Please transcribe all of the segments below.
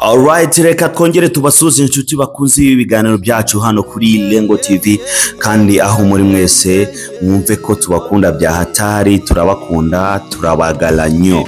Alright, reka twongere tubasuhuze inshuti bakunze ibi biganiro byacu hano kuri Lengo TV, kandi aho muri mwese mwumve ko tubakunda bya hatari, turabakunda, turabagaranyo.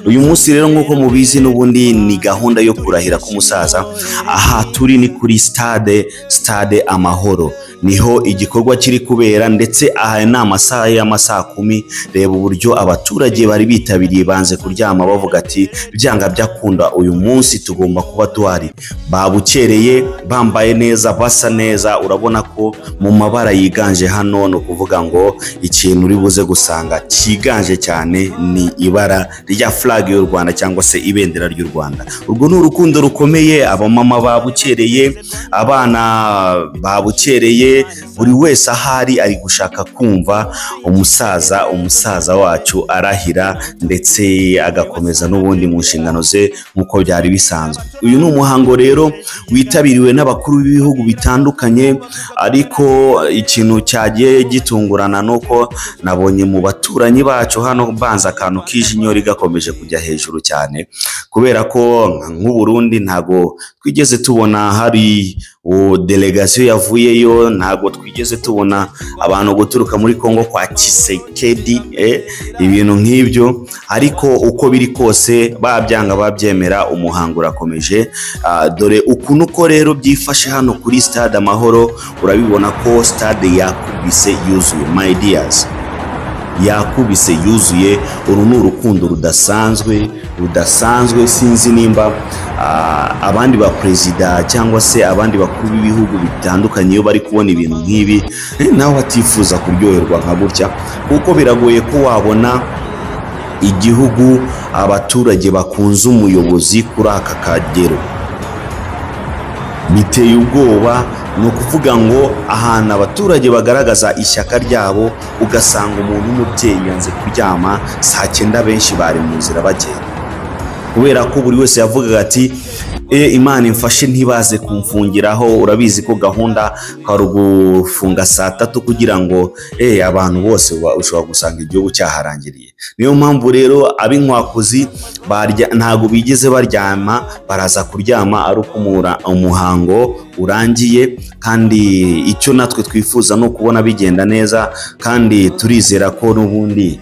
Uyu munsi rero, nk'uko mubizi, n'ubundi ni gahunda yo kurahira k'umusaza. Aha turi ni kuri stade Amahoro, niho igikorwa kiri kubera, ndetse aha ni amasaha y'amasaa 10. Reba uburyo abaturage bari bitabiriye, banze kuryama, bavuga ati: "Byanga byakunda uyu munsi tugomba kuba duhari." Babukereye, bambaye neza, basa neza. Urabona ko mu mabara yiganje hano, ni ukuvuga ngo ikintu uri buze gusanga cyiganje cyane ni ibara rya flag y'u Rwanda cyangwa se ibendera ry'u Rwanda. Urwo ni urukundo rukomeye. Abamama babukereye, abana babukereye, buri wese ahari ari gushaka kumva umusaza wacu arahira, ndetse agakomeza n'ubundi mu nshingano ze nk'uko byari bisanzwe. Uyu ni umuhango rero witabiriwe n'abakuru b'ibihugu bitandukanye, ariko ikintu cyagiye gitungurana ni uko nabonye mu baturanyi bacu hano banza akantu k'ijinyori gakomeje kujya hejuru cyane, kubera ko nk'u Burundi ntago twigeze tubona hari délégation yavuyeyo, ntago twigeze tubona abantu guturuka muri Kongo kwa Tshisekedi, ibintu nk'ibyo. Ariko uko biri kose, babyanga babyemera, umuhango urakomeje. Dore ukuntu uko rero byifashe hano kuri Stade Amahoro. Urabibona ko stade yakubise yuzuye, my dears, yakubise yuzuye. Uru ni urukundo rudasanzwe, rudasanzwe. Sinzi nimba abandi ba perezida cyangwa se abandi bakuru b'ibihugu bitandukanye, iyo bari kubona ibintu nk'ibi, nabo batifuza kuryoherwa nka gutya, kuko biragoye ko wabona igihugu abaturage bakunze umuyobozi kuri aka kagero. Biteye ubwoba. Ni ukuvuga ngo ahantu abaturage bagaragaza ishyaka ryabo, ugasanga umuntu w'umubyeyi yanze kuryama saa 9, benshi bari mu nzira bagenda, kubera ko buri wese yavugaga ati: "E, Imana imfashe ntibaze kumfungiraho." Urabizi ko gahunda kwari ugufunga saa 3 kugira ngo abantu bose ushobora gusanga igihugu cyaharangiriye. Niyo mpamvu rero ab'inkwakuzi ntabwo bigeze baryama, baraza kuryama ari uko umuhango urangiye. Kandi icyo natwe twifuza ni ukubona bigenda neza, kandi turizera ko n'ubundi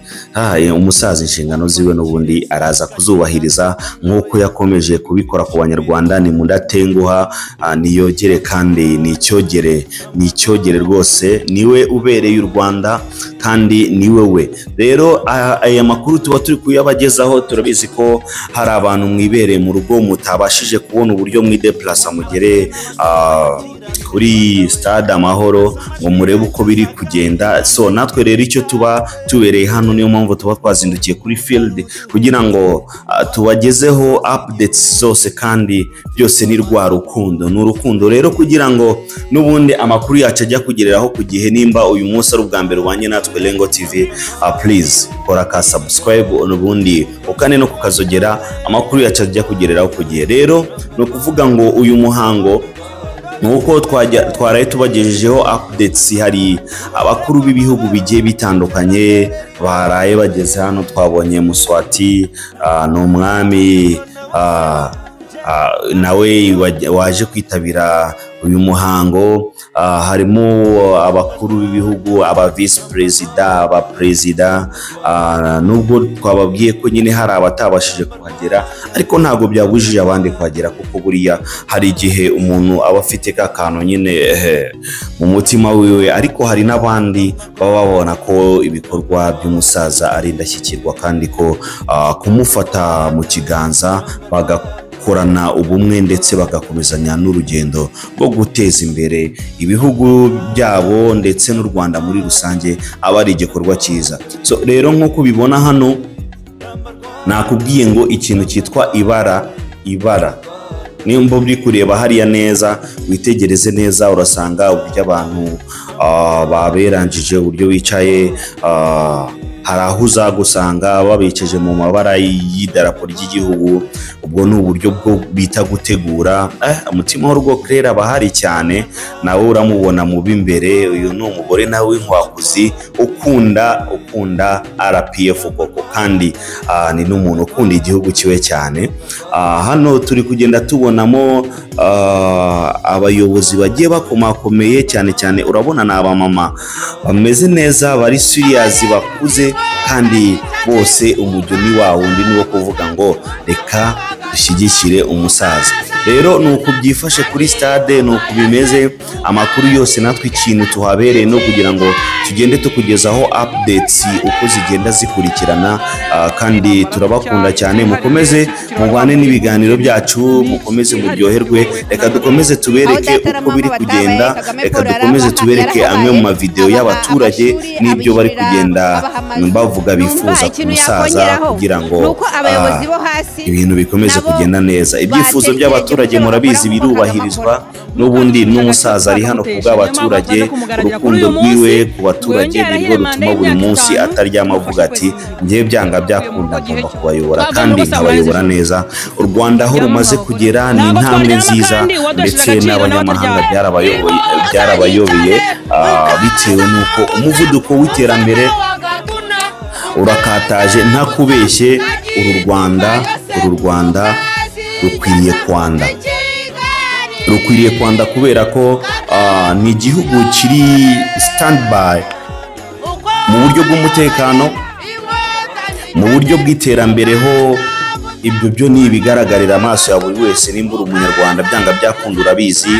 umusaza inshingano ziwe n'ubundi araza kuzubahiriza nk'uko yakomeje kubikora ku Banyarwanda. Ni mudatenguha, niyogere kandi ni icyogere, ni icyogere rwose, niwe ubereye u Rwanda kandi niwe we. Rero aya makuru tuba turi kuyabagezaho. Turabizi ko hari abantu mwibereye mu rugo mutabashije kubona uburyo mwideplasa mugere kuri Stade Amahoro ngo murebe uko biri kugenda. So natwe rero icyo tuba tubereye hano, niyo mpamvu tuba twazindukiye kuri field kugira ngo tubagezeho updates zose, kandi byose ni rwa rukundo, ni urukundo rero, kugira ngo n'ubundi amakuru yacu ajya kugereraho ku gihe. Nimba uyu munsi ari ubwa mbere ubanye natwe Lengo TV, please kora ka subscribe, ubundi ukane no kukazogera, amakuru yacu ajya kugereraho ku gihe. Rero ni ukuvuga ngo uyu muhango, nuko twaraye tubagejejeho updates, hari abakuru b'ibihugu bigiye bitandukanye baraye bageze hano. Twabonye Muswati, ni umwami, nawe waje kwitabira uyu muhango. Harimo abakuru b'ibihugu, aba visi perezida, aba perezida, nubwo twababwiye ko nyine hari abatabashije kuhagera, ariko ntabwo byabujije abandi kuhagera, kuko buriya hari igihe umuntu aba afite ka kantu nyine mu mutima wiwe, ariko hari n'abandi baba babona ko ibikorwa by'umusaza ari indashyikirwa, kandi ko kumufata mu kiganza bagakorana ubumwe ndetse bagakomezanya n'urugendo rwo guteza imbere ibihugu byabo ndetse n'u Rwanda muri rusange aba ari igikorwa cyiza. So rero, nk'uko ubibona hano, nakubwiye ngo ikintu cyitwa ibara, nimba uri kureba hariya neza, witegereze neza, urasanga uburyo abantu baberangije, uburyo bicaye. Hari aho uzagusanga babiceje mu mabara y'idarapo ry'igihugu. Ubwo ni uburyo bwo bita gutegura. Umutima w'urugo Claire aba ahari cyane, nawe uramubona mu b'imbere. Uyu ni umugore nawe w'inkwakuzi ukunda RPF koko, kandi ni n'umuntu ukunda igihugu kiwe cyane. Hano turi kugenda tubonamo abayobozi bagiye bakomakomeye cyane cyane. Urabona ni abamama bameze neza, bari serious, bakuze, kandi bose umujyo ni wa wundi, ni wo kuvuga ngo reka dushyigikire umusaza. Rero ni uku byifashe kuri stade, ni uku bimeze. Amakuru yose natwe ikintu tuhabereye no kugira ngo tugende tukugezaho updates uko zigenda zikurikirana. Kandi turabakunda cyane, mukomeze mubane n'ibiganiro byacu, mukomeze muryoherwe. Reka dukomeze tubereke uko biri kugenda, reka dukomeze tubereke amwe mu mavideo y'abaturage n'ibyo bari kugenda bavuga bifuza ku musaza, kugira ngo ibintu bikomeze kugenda neza. Ibyifuzo by'abaturage murabizi birubahirizwa, n'ubundi n'umusaza ari hano ku bw'abaturage. Urukundo rwiwe ku baturage nirwo rutuma buri munsi ataryama avuga ati ngiye byanga byakunda ngomba kubayobora kandi nkabayobora neza. U Rwanda aho rumaze kugera ni intambwe nziza, ndetse n'abanyamahanga byarabayobeye bitewe n'uko umuvuduko w'iterambere urakataje. Ntakubeshye, uru Rwanda rukwiriye kwanda, rukwiriye kwanda, kubera ko ni igihugu kiri standby mu buryo bw'umutekano, mu buryo bw'iterambere ho ibyo byo ni ibigaragarira amaso ya buri wese. Nimba uri umunyarwanda byanga byakunda urabizi,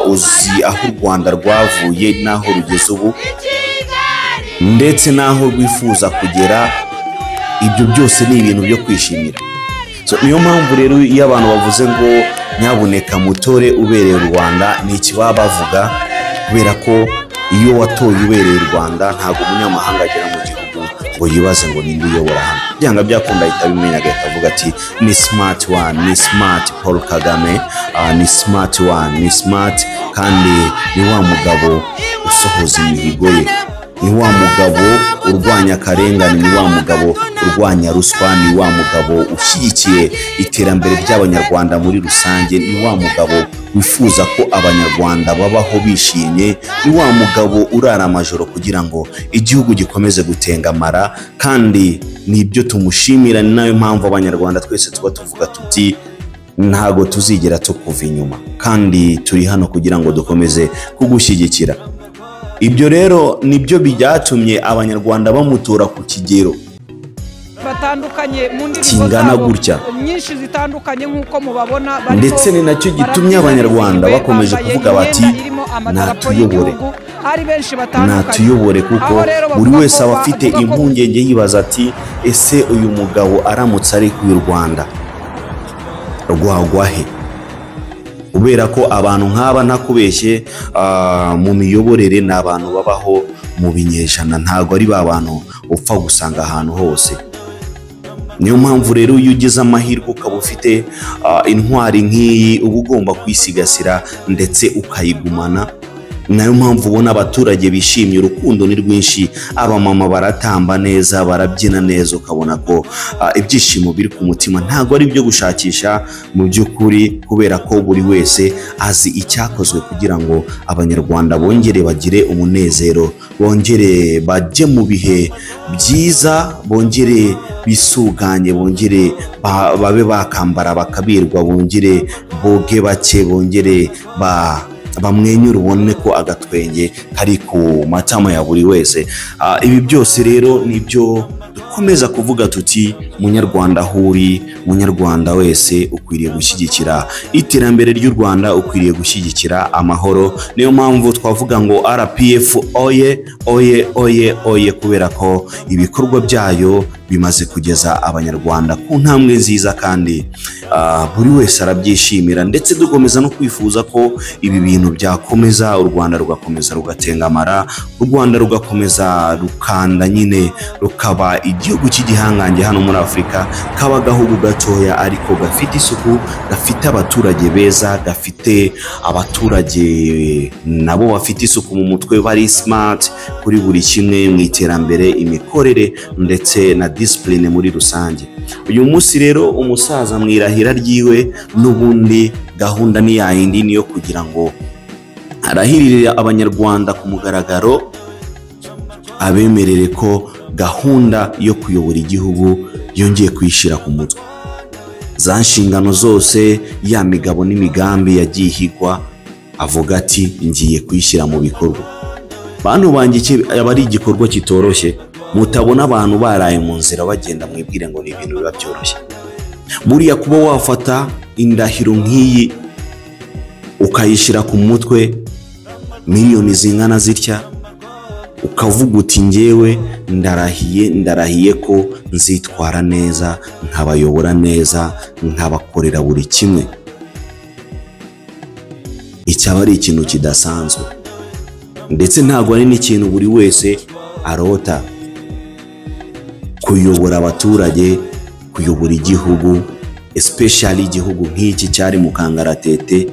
uzi aho u Rwanda rwavuye n'aho rugeze ubu ndetse n'aho rwifuza kugera. Ibyo byose ni ibintu byo kwishimira. So, niyo mpamvu rero iyo abantu bavuze ngo nyabuneka mutore ubereye u Rwanda, ni iki baba bavuga? Kubera ko iyo watoye ubereye u Rwanda, ntabwo umunyamahanga agera mu gihugu ngo yibaze ngo ninde uyobora hano. Byanga byakunda ahita abimenya, agahita avuga ati ni smart one, ni smart Paul Kagame, ni smart one, ni smart, kandi ni wa mugabo usohoza imihigo ye, ni wa mugabo urwanya akarengane, ni wa mugabo urwanya ruswa, ni wa mugabo ushyigikiye iterambere ry'abanyarwanda muri rusange, ni wa mugabo wifuza ko abanyarwanda babaho bishimye, ni wa mugabo urara amajoro kugira ngo igihugu gikomeze gutengamara. Kandi nibyo tumushimira, ni nayo mpamvu abanyarwanda twese tuba tuvuga tuti ntago tuzigera tukuva inyuma, kandi turi hano kugira ngo dukomeze kugushyigikira. Ibyo rero nibyo byatumye abanyarwanda bamutora ku kigero batandukanye mu ndirimbo kingana zabo gutya. nyinshi zitandukanye nk'uko mubabona bariko Ndetse ni nacyo gitumye abanyarwanda barabyina bakomeje bambaye kuvuga bati imyenda irimo amadarapo natuyobore, y'igihugu, ari benshi batandukanye. natuyobore, kuko Aho rero buri bavuga wese ko aba afite bavuga ko impungenge yibaza ati ese uyu mugabo aramutse ari ku Rwanda rwagwa he? Kubera ko abantu nk'aba ntakubeshye, mu miyoborere ni abantu babaho mu binyejana, ntabwo ari ba bantu upfa gusanga ahantu hose. Niyo mpamvu rero iyo ugize amahirwe ukaba ufite intwari nk'iyi, uba ugomba kuyisigasira ndetse ukayigumana. Nayo mpamvu ubona abaturage bishimye, urukundo ni rwinshi, abamama baratamba neza, barabyina neza, ukabona ko ibyishimo biri ku mutima. Ntabwo ari ibyo gushakisha mu by'ukuri, kubera ko buri wese azi icyakozwe kugira ngo abanyarwanda bongere bagire umunezero, bongere bajye mu bihe byiza, bongere bisuganye, bongere babe bakambara bakabirwa, bongere boge bake, bongere bamwenyura, ubone ko agatwenge kari ku matama ya buri wese. Ibi byose rero nibyo dukomeza kuvuga tuti munyarwanda aho uri, munyarwanda wese ukwiriye gushyigikira iterambere ry'u Rwanda, ukwiriye gushyigikira amahoro. Niyo mpamvu twavuga ngo RPF oye oye oye oye, kubera ko ibikorwa byayo bimaze kugeza Abanyarwanda ku ntambwe nziza, kandi buri wese arabyishimira, ndetse dukomeza no kwifuza ko ibi bintu byakomeza, u Rwanda rugakomeza rugatengamara, u Rwanda rugakomeza rukanda nyine, rukaba igihugu cy'igihangange hano muri Afurika, kaba agahugu gatoya ariko gafite isuku, gafite abaturage beza, gafite abaturage nabo bafite isuku mu mutwe, bari smart kuri buri kimwe mu iterambere, imikorere ndetse na discipline muri rusange. Uyu munsi rero umusaza mu irahira ryiwe, n'ubundi gahunda ni yayindi, niyo kugira ngo arahirire Abanyarwanda ku mugaragaro, abemerere ko gahunda yo kuyobora igihugu yongeye kuyishyira ku mutwe, za nshingano zose, ya migabo n'imigambi yagiye ihigwa, avuga ati ngiye kuyishyira mu bikorwa. Bantu banjye, iki aba ari igikorwa kitoroshye. Mutabona abantu baraye mu nzira bagenda, mwibwire ngo ni ibintu biba byoroshye. Buriya kuba wafata indahiro nk'iyi ukayishyira ku mutwe, miliyoni zingana zitya, ukavuga uti ngewe ndarahiye, ndarahiye ko nzitwara neza, nkabayobora neza, nkabakorera buri kimwe, icyaba ari ikintu kidasanzwe, ndetse ntabwo ari n'ikintu buri wese arota. Kuyobora abaturage, kuyobora igihugu, especially igihugu nk'iki cyari mu kangaratete,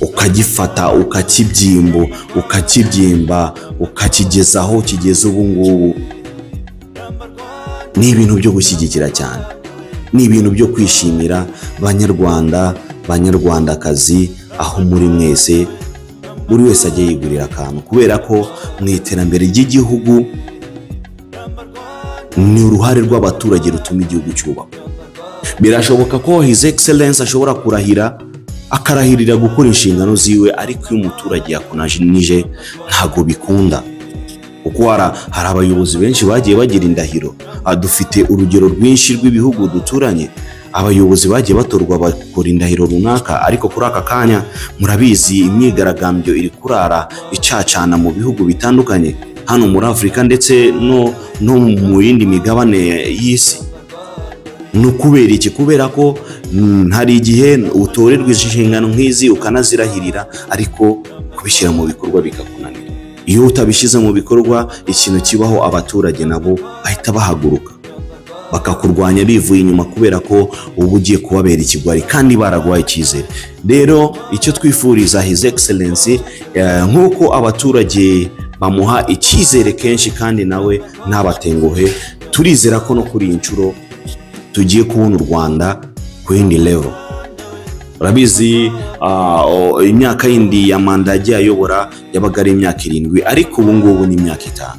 ukagifata ukakibyimba, ukakibyimba, ukakigeza aho kigeze ubu ngubu, ni ibintu byo gushyigikira cyane, ni ibintu byo kwishimira. Banyarwanda, Banyarwandakazi, aho muri mwese, buri wese ajye yigurira akantu, kubera ko mu iterambere ry'igihugu ni uruhare rw'abaturage rutuma igihugu cyubakwa. Birashoboka ko His Excellence ashobora kurahira, akarahirira gukora inshingano ziwe, ariko iyo umuturage yakunanije ntabwo bikunda, kuko hari abayobozi benshi bagiye bagira indahiro. Dufite urugero rwinshi rw'ibihugu duturanye, abayobozi bagiye batorwa bakora indahiro runaka, ariko kuri aka kanya murabizi imyigaragambyo iri kurara icacana mu bihugu bitandukanye hano muri Afurika ndetse no mu yindi migabane y'isi. Ni ukubera iki? Kubera ko hari igihe utorerwa inshingano nk'izi ukanazirahirira, ariko kubishyira mu bikorwa bikakunanira. Iyo utabishyize mu bikorwa, ikintu kibaho, abaturage nabo bahita bahaguruka bakakurwanya bivuye inyuma, kubera ko uba ugiye kubabera ikigwari kandi baraguhaye icyizere. Rero icyo twifuriza His Excellence, nk'uko abaturage bamuha icyizere kenshi kandi nawe ntabatenguhe, turizera ko no kuri iyi nshuro tugiye kubona u Rwanda ku yindi level. Urabizi, imyaka yindi ya manda yagiye ayobora yabaga ari imyaka 7, ariko ubu ngubu ni imyaka 5,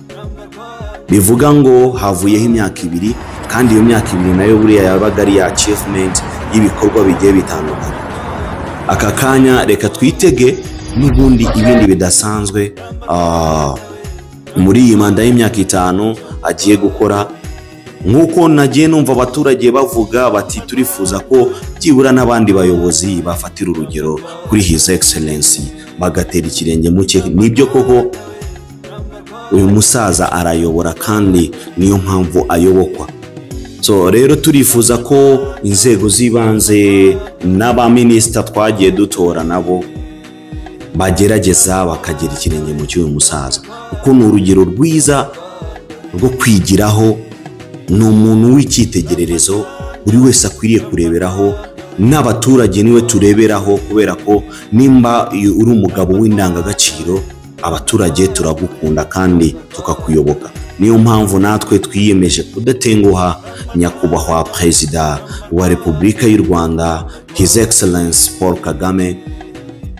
bivuga ngo havuyeho imyaka 2, kandi iyo myaka 2 nayo buriya yabaga ari achievement y'ibikorwa bigiye bitandukanye. Aka kanya reka twitege n'ubundi ibindi bidasanzwe muri iyi manda y'imyaka 5 agiye gukora. Nk'uko nagiye numva abaturage bavuga bati turifuza ko byibura n'abandi bayobozi bafatira urugero kuri His Excellence bagatera ikirenge mu cye. Nibyo koko, uyu musaza arayobora kandi niyo mpamvu ayobokwa. So rero turifuza ko inzego z'ibanze n'abaminisita twagiye dutora nabo bagerageza bakagera ikirenge mu cy'uyu musaza, kuko ni urugero rwiza rwo kwigiraho, ni umuntu w'icyitegererezo buri wese akwiriye kureberaho, n'abaturage niwe tureberaho, kubera ko nimba uri umugabo w'indangagaciro, abaturage turagukunda kandi tukakuyoboka. Niyo mpamvu natwe twiyemeje kudatenguha nyakubahwa Perezida wa Repubulika y'u Rwanda, His Excellence Paul Kagame,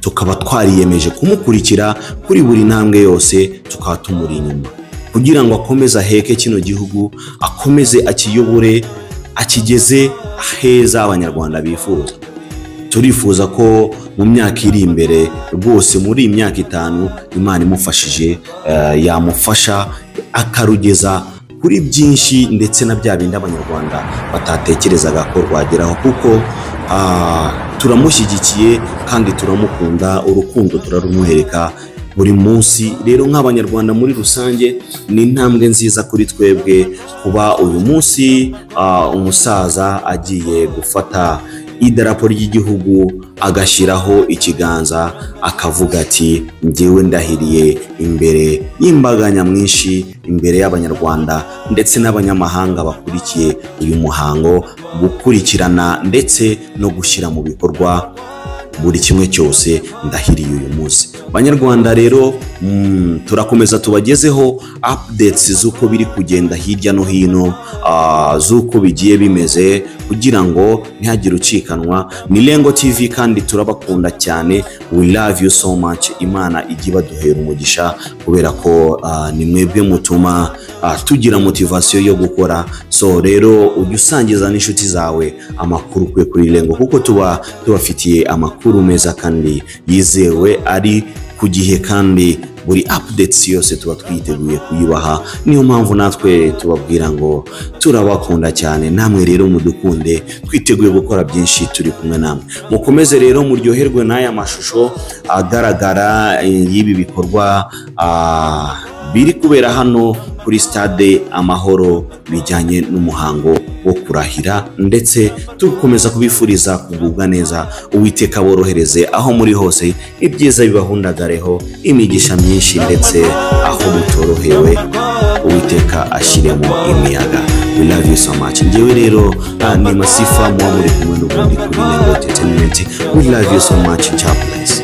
tukaba twariyemeje kumukurikira kuri buri ntambwe yose, tukaba tumuri inyuma kugira ngo akomeze aheke kino gihugu, akomeze akiyobore, akigeze aheza Abanyarwanda bifuza. Turifuza ko mu myaka iri imbere rwose, muri iyi myaka 5, Imana imufashije, yamufasha akarugeza kuri byinshi, ndetse na bya bindi Abanyarwanda batatekerezaga ko rwageraho, kuko turamushyigikiye kandi turamukunda, urukundo turarumuhereka. buri munsi. Rero nk'abanyarwanda muri rusange ni intambwe nziza kuri twebwe kuba uyu munsi umusaza agiye gufata idarapo ry'igihugu agashyiraho ikiganza akavuga ati njyewe ndahiriye imbere y'imbaga nyamwinshi, imbere y'abanyarwanda ndetse n'abanyamahanga bakurikiye uyu muhango, gukurikirana ndetse no gushyira mu bikorwa buri kimwe cyose ndahiriye uyu munsi. Banyarwanda rero turakomeza tubagezeho updates z'uko biri kugenda hirya no hino, z'uko bigiye bimeze kugira ngo ntihagire ucikanwa. Ni Lengo TV kandi turabakunda cyane, we love you so much. Imana ijye ibaduhera umugisha kubera ko ni mwebwe mutuma tugira motivation yo gukora. So rero ujye usangiza n'inshuti zawe amakuru ukwiye kuri Lengo, kuko tuba tubafitiye amakuru meza kandi yizewe ari ku gihe, kandi buri updates yose tuba twiteguye kuyibaha. Niyo mpamvu natwe tubabwira ngo turabakunda cyane, namwe rero mudukunde, twiteguye gukora byinshi turi kumwe namwe. Mukomeze rero muryoherwe n'aya mashusho agaragara y'ibi bikorwa biri kubera hano kuri stade Amahoro bijyanye n'umuhango wo kurahira, ndetse tukomeza kubifuriza kugubwa neza. Uwiteka borohereze aho muri hose, ibyiza bibahundagareho, imigisha myinshi, ndetse aho mutorohewe Uwiteka ashyiremo imiyaga. We love you so much. Njyewe rero ni Masifa, muba muri kumwe n'ubundi kuri Lengo Entertainment. We love you so much. Ciao, bless.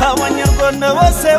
Abanyarwanda bose